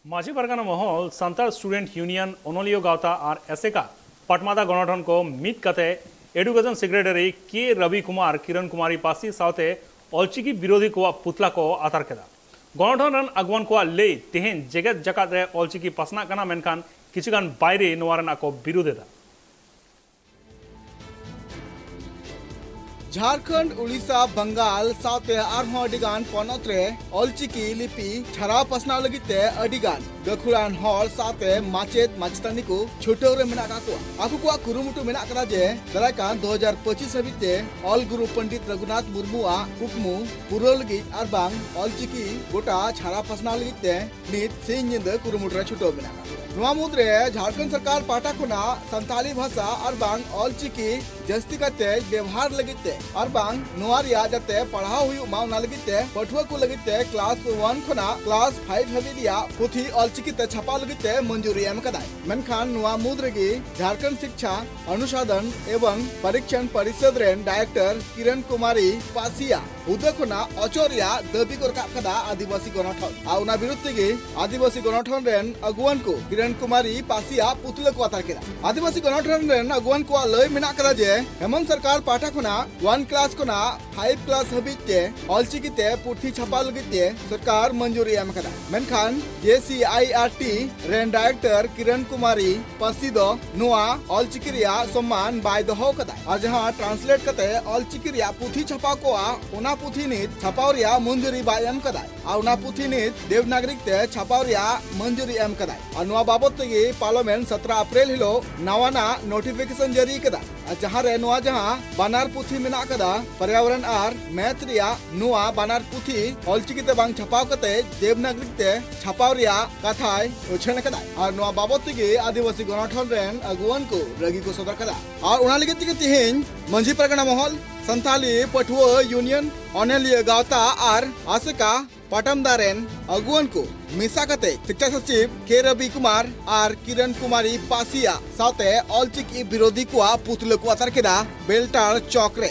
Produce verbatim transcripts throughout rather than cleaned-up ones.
Majhi Pargana Mahal, Santal student union, ᱚᱱᱚᱞᱤᱭᱟᱹ ᱜᱟᱶᱛᱟ ᱟᱨ ᱮᱥᱮᱠᱟ ᱯᱟᱴᱢᱟᱫᱟ ᱜᱚᱱᱚᱴᱷᱚᱱ ᱠᱚ ᱢᱤᱫ ᱠᱟᱛᱮ ᱮᱰᱩᱠᱮᱥᱚᱱ ᱥᱮᱠᱨᱮᱴᱟᱨᱤ ᱠᱮ ᱨᱚᱵᱤ ᱠᱩᱢᱟᱨ, ᱠᱤᱨᱚᱱ ᱠᱩᱢᱟᱨᱤ ᱯᱟᱹᱥᱤ ᱥᱟᱶᱛᱮ ᱚᱞᱪᱤᱠᱤ ᱵᱤᱨᱳᱫᱷᱤ ᱠᱚᱣᱟᱜ ᱯᱩᱛᱞᱟ ᱠᱚ ᱟᱛᱟᱨ ᱠᱮᱫᱟ᱾ ᱜᱚᱱᱚᱴᱷᱚᱱ ᱨᱮᱱ ᱟᱹᱜᱩᱣᱟᱹᱱ ᱠᱚᱣᱟᱜ ᱞᱟᱹᱭ, ᱛᱮᱦᱮᱧ ᱡᱮᱜᱮᱛ ᱡᱟᱠᱟᱛ ᱨᱮ ᱚᱞᱪᱤᱠᱤ ᱯᱟᱥᱱᱟᱜ ᱠᱟᱱᱟ, ᱢᱮᱱᱠᱷᱟᱱ ᱠᱤᱪᱷᱩ ᱜᱟᱱ ᱵᱟᱭᱨᱮ ᱱᱚᱣᱟ ᱨᱮᱱᱟᱜ ᱠᱚ ᱵᱤᱨᱳᱫᱷ ᱮᱫᱟ᱾ ᱡᱷᱟᱲᱠᱷᱚᱸᱰ, ᱩᱲᱤᱥᱥᱟ, ᱵᱟᱝᱜᱟᱞ ᱥᱟᱶᱛᱮ ᱟᱨᱦᱚᱸ ᱟᱹᱰᱤ ᱜᱟᱱ ᱯᱚᱱᱚᱛ ᱨᱮ ᱚᱞᱪᱤᱠᱤ ᱞᱤᱯᱤ ᱪᱷᱟᱨᱟᱣ ᱯᱟᱥᱱᱟᱣ ᱞᱟᱹᱜᱤᱫ ᱛᱮ ᱟᱹᱰᱤ ᱜᱟᱱ ᱜᱟᱹᱠᱷᱩᱲᱟᱱ ᱦᱚᱲ ᱥᱟᱶᱛᱮ ᱢᱟᱪᱮᱫ ᱢᱟᱪᱮᱛᱟᱹᱱᱤ ᱠᱚ ᱪᱷᱩᱴᱟᱹᱣ ᱨᱮ ᱢᱮᱱᱟᱜ ᱟᱠᱟᱫ ᱠᱚᱣᱟ᱾ ᱟᱠᱚ ᱠᱚᱣᱟᱜ ᱠᱩᱨᱩᱢᱩᱴᱩ ᱢᱮᱱᱟᱜ ᱟᱠᱟᱫᱟ ᱡᱮ ᱫᱟᱨᱟᱭ ᱠᱟᱱ ᱫᱩ ᱦᱟᱡᱟᱨ ᱯᱚᱸᱪᱤᱥ ᱦᱟᱹᱵᱤᱡ ᱛᱮ ᱚᱞ ᱜᱩᱨᱩ ᱯᱚᱱᱰᱤᱛ ᱨᱚᱜᱷᱩᱱᱟᱛᱷ ᱢᱩᱨᱢᱩᱣᱟᱜ ᱠᱩᱠᱢᱩ ᱯᱩᱨᱟᱹᱣ ᱞᱟᱹᱜᱤᱫ ᱟᱨ ᱵᱟᱝ ᱚᱞᱪᱤᱠᱤ ᱜᱚᱴᱟ ᱪᱷᱟᱨᱟᱣ ᱯᱟᱥᱱᱟᱣ ᱞᱟᱹᱜᱤᱫ ᱛᱮ ᱱᱤᱛ ᱥᱤᱧ ᱧᱤᱫᱟᱹ ᱠᱩᱨᱩᱢᱩᱴᱩ ᱨᱮ ᱪᱷᱩᱴᱟᱹᱣ ᱢᱮᱱᱟᱜ ᱟᱠᱟᱫ ᱠᱚᱣᱟ᱾ ᱱᱚᱣᱟ ᱢᱩᱫᱽᱨᱮ ᱡᱷᱟᱲᱠᱷᱚᱸᱰ ᱥᱚᱨᱠᱟᱨ ᱯᱟᱦᱴᱟ ᱠᱷᱚᱱᱟᱜ ᱥᱟᱱᱛᱟᱲᱤ ᱵᱷᱟᱥᱟ ᱟᱨ ᱵᱟᱝ ᱚᱞᱪᱤᱠᱤ ᱡᱟᱹᱥᱛᱤ ᱠᱟᱛᱮ ᱵᱮᱣᱦᱟᱨ ᱞᱟᱹᱜᱤᱫ ᱛᱮ ᱟᱨ ᱵᱟᱝ ᱱᱚᱣᱟ ᱨᱮᱭᱟᱜ ᱡᱟᱛᱮ ᱯᱟᱲᱦᱟᱣ ᱦᱩᱭᱩᱜ ᱢᱟ, ᱚᱱᱟ ᱞᱟᱹᱜᱤᱫ ᱛᱮ ᱯᱟᱹᱴᱷᱩᱣᱟᱹ ᱠᱚ ᱞᱟᱹᱜᱤᱫ ᱛᱮ ᱠᱞᱟᱥ ᱚᱣᱟᱱ ᱠᱷᱚᱱᱟᱜ ᱠᱞᱟᱥ ᱯᱷᱟᱭᱤᱵᱷ ᱦᱟᱹᱵᱤᱡ ᱨᱮᱭᱟᱜ ᱯᱩᱛᱷᱤ ᱚᱞᱪᱤᱠᱤ ᱛᱮ ᱪᱷᱟᱯᱟᱣ ᱞᱟᱹᱜᱤᱫ ᱛᱮ ᱢᱚᱧᱡᱩᱨᱤ ᱮᱢ ᱟᱠᱟᱫᱟᱭ᱾ ᱢᱮᱱᱠᱷᱟᱱ ᱱᱚᱣᱟ ᱢᱩᱫᱽ ᱨᱮᱜᱮ ᱡᱷᱟᱲᱠᱷᱚᱸᱰ ᱥᱤᱠᱪᱷᱟ ᱚᱱᱩᱥᱟᱫᱷᱚᱱ ᱮᱵᱚᱝ ᱯᱚᱨᱤᱠᱥᱚᱱ ᱯᱚᱨᱤᱥᱚᱫ ᱨᱮᱱ ᱰᱟᱭᱨᱮᱠᱴᱚᱨ ᱠᱤᱨᱚᱱ ᱠᱩᱢᱟᱨᱤ ᱯᱟᱹᱥᱤᱭᱟᱜ ᱦᱩᱫᱟᱹ ᱠᱷᱚᱱᱟᱜ ᱚᱪᱚᱜ ᱨᱮᱭᱟᱜ ᱫᱟᱹᱵᱤ ᱠᱚ ᱨᱟᱠᱟᱵ ᱠᱟᱫᱟ ᱟᱹᱫᱤᱵᱟᱹᱥᱤ ᱜᱚᱱᱚᱴᱷᱚᱱ᱾ ᱟᱨ ᱚᱱᱟ ᱵᱤᱨᱩᱫᱷ ᱛᱮᱜᱮ ᱟᱹᱫᱤᱵᱟᱹᱥᱤ ᱜᱚᱱᱚᱴᱷᱚᱱ ᱨᱮᱱ ᱟᱹᱜᱩᱣᱟᱹᱱ ᱠᱚ ᱠᱤᱨᱚᱱ ᱠᱩᱢᱟᱨᱤ ᱯᱟᱹᱥᱤᱭᱟᱜ ᱯᱩᱛᱞᱟᱹ ᱠᱚ ᱟᱛᱟᱨ ᱠᱮᱫᱟ᱾ ᱟᱹᱫᱤᱵᱟᱹᱥᱤ ᱜᱚᱱᱚᱴᱷᱚᱱ ᱨᱮᱱ ᱟᱹᱜᱩᱣᱟᱹᱱ ᱠᱚᱣᱟᱜ ᱞᱟᱹᱭ ᱢᱮᱱᱟᱜ ᱠᱟᱫᱟ ᱡᱮ ᱦᱮᱢᱚᱱᱛ ᱥᱚᱨᱠᱟᱨ ᱯᱟᱦᱴᱟ ᱠᱷᱚᱱᱟᱜ ᱚᱣᱟᱱ ᱠᱞᱟᱥ ᱠᱷᱚᱱᱟᱜ ᱯᱷᱟᱭᱤᱵᱷ ᱠᱞᱟᱥ ᱦᱟᱹᱵᱤᱡ ᱛᱮ ᱚᱞᱪᱤᱠᱤ ᱛᱮ ᱯᱩᱛᱷᱤ ᱪᱷᱟᱯᱟᱣ ᱞᱟᱹᱜᱤᱫ ᱛᱮ ᱥᱚᱨᱠᱟᱨ ᱢᱚᱧᱡᱩᱨᱤ ᱮᱢ ᱟᱠᱟᱫᱟ᱾ ᱢᱮᱱᱠᱷᱟᱱ ᱡᱮ ᱥᱤ ᱟᱭ ᱟᱨ ᱴᱤ ᱨᱮᱱ ᱰᱟᱭᱨᱮᱠᱴᱚᱨ ᱠᱤᱨᱚᱱ ᱠᱩᱢᱟᱨᱤ ᱯᱟᱹᱥᱤ ᱫᱚ ᱱᱚᱣᱟ ᱚᱞᱪᱤᱠᱤ ᱨᱮᱭᱟᱜ ᱥᱚᱢᱢᱟᱱ ᱵᱟᱭ ᱫᱚᱦᱚ ᱠᱟᱫᱟ᱾ ᱟᱨ ᱡᱟᱦᱟᱸ ᱴᱨᱟᱱᱥᱞᱮᱴ ᱠᱟᱛᱮ ᱚᱞᱪᱤᱠᱤ ᱨᱮᱭᱟᱜ ᱯᱩᱛᱷᱤ ᱪᱷᱟᱯᱟᱣ ᱠᱚᱜᱼᱟ, ᱚᱱᱟ ᱯᱩᱛᱷᱤ ᱱᱤᱛ ᱪᱷᱟᱯᱟᱣ ᱨᱮᱭᱟᱜ ᱢᱚᱧᱡᱩᱨᱤ ᱵᱟᱭ ᱮᱢ ᱠᱟᱫᱟ᱾ ᱟᱨ ᱚᱱᱟ ᱯᱩᱛᱷᱤ ᱱᱤᱛ ᱫᱮᱵᱽᱱᱟᱜᱽᱨᱤᱠ ᱛᱮ ᱪᱷᱟᱯᱟᱣ ᱨᱮᱭᱟᱜ ᱢᱚᱧᱡᱩᱨᱤ ᱮᱢ ᱠᱟᱫᱟᱭ᱾ ᱟᱨ ᱱᱚᱣᱟ ᱵᱟᱵᱚᱛ ᱛᱮᱜᱮ ᱯᱟᱨᱞᱟᱢᱮᱱᱴ ᱥᱚᱛᱨᱚ ᱮᱯᱨᱤᱞ ᱦᱤᱞᱳᱜ ᱱᱟᱣᱟᱱᱟᱜ ᱱᱳᱴᱤᱯᱷᱤᱠᱮᱥᱚᱱ ᱡᱟᱹᱨᱤ ᱠᱟᱫᱟ᱾ ᱟᱨ ᱡᱟᱦᱟᱸ ᱨᱮ ᱱᱚᱣᱟ ᱡᱟᱦᱟᱸ ᱵᱟᱱᱟᱨ ᱯᱩᱛᱷᱤ ᱢᱮᱱᱟᱜ ᱠᱟᱫᱟ, ᱯᱚᱨᱭᱟᱵᱚᱨᱚᱱ ᱟᱨ ᱢᱮᱛᱷ ᱨᱮᱭᱟᱜ, ᱱᱚᱣᱟ ᱵᱟᱱᱟᱨ ᱯᱩᱛᱷᱤ ᱚᱞᱪᱤᱠᱤ ᱛᱮ ᱵᱟᱝ ᱪᱷᱟᱯᱟᱣ ᱠᱟᱛᱮ ᱫᱮᱵᱽᱱᱟᱜᱽᱨᱤᱠ ᱛᱮ ᱪᱷᱟᱯᱟᱣ ᱨᱮᱭᱟᱜ ᱠᱟᱛᱷᱟᱭ ᱩᱪᱷᱟᱹᱱ ᱟᱠᱟᱫᱟ᱾ ᱟᱨ ᱱᱚᱣᱟ ᱵᱟᱵᱚᱛ ᱛᱮᱜᱮ ᱟᱹᱫᱤᱵᱟᱹᱥᱤ ᱜᱚᱱᱚᱴᱷᱚᱱ ᱨᱮᱱ ᱟᱹᱜᱩᱣᱟᱹᱱ ᱠᱚ ᱨᱟᱹᱜᱤ ᱠᱚ ᱥᱚᱫᱚᱨ ᱠᱟᱫᱟ᱾ ᱟᱨ ᱚᱱᱟ ᱞᱟᱹᱜᱤᱫ ᱛᱮᱜᱮ ᱛᱮᱦᱮᱧ ᱢᱟᱹᱡᱷᱤ ᱯᱟᱨᱜᱟᱱᱟ ᱢᱚᱦᱚᱞ, ᱥᱟᱱᱛᱟᱞᱤ ᱯᱟᱹᱴᱷᱩᱣᱟᱹ ᱭᱩᱱᱤᱭᱚᱱ, ᱚᱱᱚᱞᱤᱭᱟᱹ ᱜᱟᱶᱛᱟ ᱟᱨ ᱟᱥᱮᱠᱟ ᱯᱟᱴᱟᱢᱫᱟ ᱨᱮᱱ ᱟᱹᱜᱩᱣᱟᱹᱱ ᱠᱚ ᱢᱮᱥᱟ ᱠᱟᱛᱮ ᱥᱤᱠᱪᱷᱟ ᱥᱚᱪᱤᱵᱽ ᱠᱮ ᱨᱚᱵᱤ ᱠᱩᱢᱟᱨ ᱟᱨ ᱠᱤᱨᱚᱱ ᱠᱩᱢᱟᱨᱤ ᱯᱟᱹᱥᱤᱭᱟᱜ ᱥᱟᱶᱛᱮ ᱚᱞᱪᱤᱠᱤ ᱵᱤᱨᱳᱫᱷᱤ ᱠᱚᱣᱟᱜ ᱯᱩᱛᱞᱟᱹ ᱠᱚ ᱟᱛᱟᱨ ᱠᱮᱫᱟ ᱵᱮᱞᱴᱟᱨ ᱪᱚᱠ ᱨᱮ᱾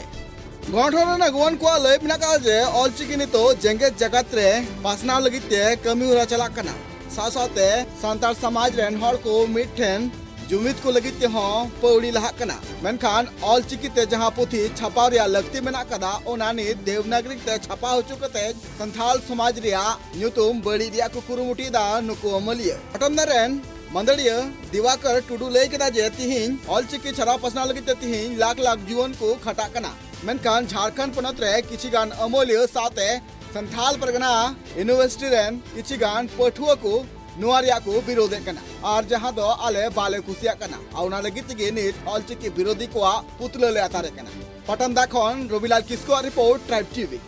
ᱜᱚᱱᱚᱴᱷᱚᱱ ᱨᱮᱱ ᱟᱹᱜᱩᱣᱟᱹᱱ ᱠᱚᱣᱟᱜ ᱞᱟᱹᱭ ᱢᱮᱱᱟᱜ ᱟᱠᱟᱫᱟ ᱡᱮ ᱚᱞᱪᱤᱠᱤ ᱱᱤᱛᱚᱜ ᱡᱮᱜᱮᱛ ᱡᱟᱠᱟᱛ ᱨᱮ ᱯᱟᱥᱱᱟᱣ ᱞᱟᱹᱜᱤᱫ ᱛᱮ ᱠᱟᱹᱢᱤ ᱦᱚᱨᱟ ᱪᱟᱞᱟᱜ ᱠᱟᱱᱟ᱾ ᱥᱟᱶ ᱥᱟᱶᱛᱮ ᱥᱟᱱᱛᱟᱲ ᱥᱚᱢᱟᱡᱽ ᱨᱮᱱ ᱦᱚᱲ ᱠᱚ ᱢᱤᱫ ᱴᱷᱮᱱ ᱡᱩᱢᱤᱫ ᱠᱚ ᱞᱟᱹᱜᱤᱫ ᱛᱮᱦᱚᱸ ᱯᱟᱹᱣᱲᱤ ᱞᱟᱦᱟᱜ ᱠᱟᱱᱟ᱾ ᱢᱮᱱᱠᱷᱟᱱ ᱚᱞ ᱪᱤᱠᱤ ᱛᱮ ᱡᱟᱦᱟᱸ ᱯᱩᱛᱷᱤ ᱪᱷᱟᱯᱟᱣ ᱨᱮᱭᱟᱜ ᱞᱟᱹᱠᱛᱤ ᱢᱮᱱᱟᱜ ᱟᱠᱟᱫᱟ, ᱚᱱᱟ ᱱᱤᱛ ᱫᱮᱵᱽᱱᱟᱜᱽᱨᱤ ᱛᱮ ᱪᱷᱟᱯᱟ ᱦᱚᱪᱚ ᱠᱟᱛᱮ ᱥᱟᱱᱛᱟᱲ ᱥᱚᱢᱟᱡᱽ ᱨᱮᱭᱟᱜ ᱧᱩᱛᱩᱢ ᱵᱟᱹᱲᱤᱡ ᱨᱮᱭᱟᱜ ᱠᱚ ᱠᱩᱨᱩᱢᱩᱴᱩᱭᱮᱫᱟ ᱱᱩᱠᱩ ᱚᱢᱚᱞᱤᱭᱟᱹ᱾ ᱯᱟᱴᱟᱱᱫᱟ ᱨᱮᱱ ᱢᱟᱹᱫᱟᱹᱲᱤᱭᱟᱹ ᱫᱤᱣᱟᱠᱚᱨ ᱴᱩᱰᱩ ᱞᱟᱹᱭ ᱠᱮᱫᱟ ᱡᱮ ᱛᱤᱦᱤᱧ ᱚᱞ ᱪᱤᱠᱤ ᱪᱷᱟᱨᱟᱣ ᱯᱟᱥᱱᱟᱣ ᱞᱟᱹᱜᱤᱫ ᱛᱮ ᱛᱤᱦᱤᱧ ᱞᱟᱠᱷ ᱞᱟᱠᱷ ᱡᱩᱣᱟᱹᱱ ᱠᱚ ᱠᱷᱟᱴᱟᱜ ᱠᱟᱱᱟ, ᱢᱮᱱᱠᱷᱟᱱ ᱡᱷᱟᱲᱠᱷᱚᱸᱰ ᱯᱚᱱᱚᱛ ᱨᱮ ᱠᱤᱪᱷᱤ ᱜᱟᱱ ᱚᱢᱚᱞᱤᱭᱟᱹ ᱥᱟᱶᱛᱮ ᱥᱟᱱᱛᱷᱟᱞ ᱯᱟᱨᱜᱟᱱᱟ ᱤᱭᱩᱱᱤᱵᱷᱟᱨᱥᱤᱴᱤ ᱨᱮᱱ ᱠᱤᱪᱷᱤ ᱜᱟᱱ ᱯᱟᱹᱴᱷᱩᱣᱟᱹ ᱠᱚ ᱱᱚᱣᱟ ᱨᱮᱭᱟᱜ ᱠᱚ ᱵᱤᱨᱳᱫᱮᱫ ᱠᱟᱱᱟ, ᱟᱨ ᱡᱟᱦᱟᱸ ᱫᱚ ᱟᱞᱮ ᱵᱟᱞᱮ ᱠᱩᱥᱤᱭᱟᱜ ᱠᱟᱱᱟ᱾ ᱟᱨ ᱚᱱᱟ ᱞᱟᱹᱜᱤᱫ ᱛᱮᱜᱮ ᱱᱤᱛ ᱚᱞᱪᱤᱠᱤ ᱵᱤᱨᱳᱫᱷᱤ ᱠᱚᱣᱟᱜ ᱯᱩᱛᱞᱟᱹ ᱞᱮ ᱟᱛᱟᱨᱮᱫ ᱠᱟᱱᱟ᱾ ᱯᱟᱴᱟᱱᱫᱟ ᱠᱷᱚᱱ ᱨᱚᱵᱤᱞᱟᱞ ᱠᱤᱥᱠᱩᱣᱟᱜ ᱨᱤᱯᱳᱨᱴ, ᱴᱨᱟᱭᱤᱵᱽ ᱴᱤᱵᱷᱤ᱾